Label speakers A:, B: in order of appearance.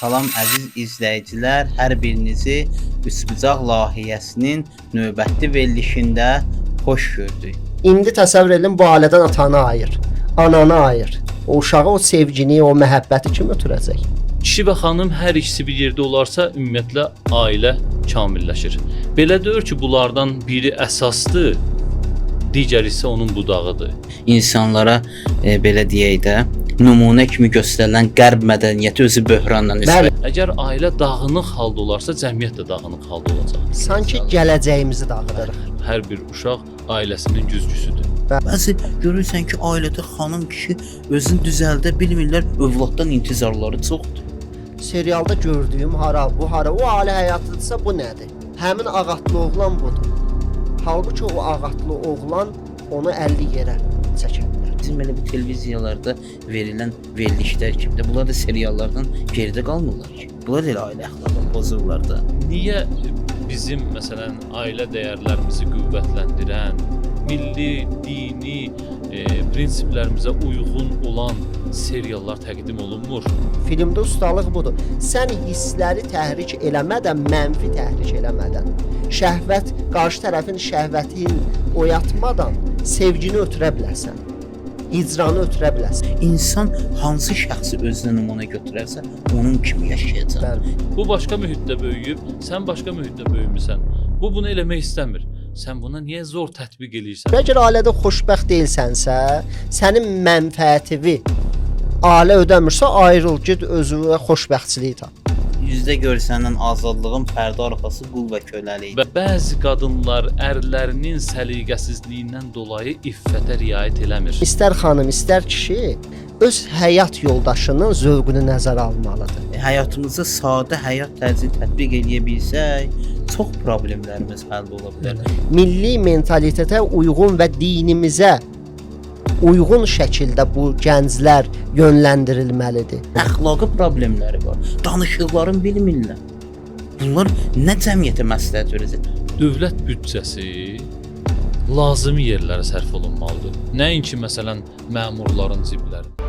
A: Salam əziz izləyicilər, hər birinizi Üçbucaq layihəsinin növbəti verilişində xoş gördük.
B: İndi təsəvvür edin, bu ailədən atanı ayır, ananı ayır. O uşağa o sevgini, o məhəbbəti kim ötürəcək?
C: Kişi və xanım hər ikisi bir yerdə olarsa, ümumiyyətlə ailə kamilləşir. Belə deyil ki, bunlardan biri əsasdır, digəri isə onun budağıdır.
A: İnsanlara belə deyək də, nümunə kimi göstərilən qərb mədəniyyəti özü böhranla
B: Bəli,
C: Əgər ailə dağınıq halda olarsa, cəmiyyət də dağınıq halda olacaq.
B: sanki gələcəyimizi dağıdırıq.
C: Hər bir uşaq ailəsinin güzgüsüdür.
A: Bəzi görürsən ki, ailədə xanım kişi özünü düzəldə bilmirlər, övladdan intizarları çoxdur.
B: Serialda gördüyüm hara, bu hara, o ailə həyatıdırsa bu nədir? Həmin ağatlı oğlan budur. Halbuki o ağatlı oğlan onu 50 yerə çəkə bilər.
A: Bizim elə bu televiziyalarda verilən verilişlər kimi də bunlar da seriallardan geridə qalmırlar ki. Bunlar da elə ailə əxlaqını pozurlar da.
C: Niyə bizim məsələn ailə dəyərlərimizi qüvvətləndirən, milli, dini prinsiplərimizə uyğun olan seriallar təqdim olunmur?
B: Filmdə ustalıq budur. Sən hissləri təhrik eləmədən, mənfi təhrik eləmədən, şəhvət, qarşı tərəfin şəhvətini oyatmadan sevgini ötürə bilərsən. Hicranı ötürə bilərsən.
A: İnsan hansı şəxsi özünə nümunə götürərsə, onun kimi yaşayacaq.
B: Bəli.
C: Bu başqa mühitdə böyüyüb, sən başqa mühitdə böyümüsən. Bu bunu eləmək istəmir. Sən buna niyə zor tətbiq eləyirsən?
B: Əgər ailədə xoşbəxt deyilsənsə, sənin mənfəətini ailə ödəmirsə, ayrıl, get özünə xoşbəxtçilik tap.
A: Üzdə görsənən azadlığın pərdə arxası qul və köləlikdir.
C: Və bəzi qadınlar ərlərinin səliqəsizliyindən dolayı iffətə riayət eləmir.
B: İstər xanım, istər kişi öz həyat yoldaşının zövqünü nəzərə almalıdır.
A: Həyatımızda sadə həyat tərzini tətbiq eləyə bilsək, çox problemlərimiz həll ola bilər.
B: Milli mentalitetə uyğun və dinimizə uyğun şəkildə bu gənclər yönləndirilməlidir.
A: Əxlaqi problemləri var. Danışıqlarını bilmirlər. Bunlar nə cəmiyyətə məsləhət verəcək?
C: Dövlət büdcəsi lazımi yerlərə sərf olunmalıdır. Nəinki məsələn məmurların ciblərinə.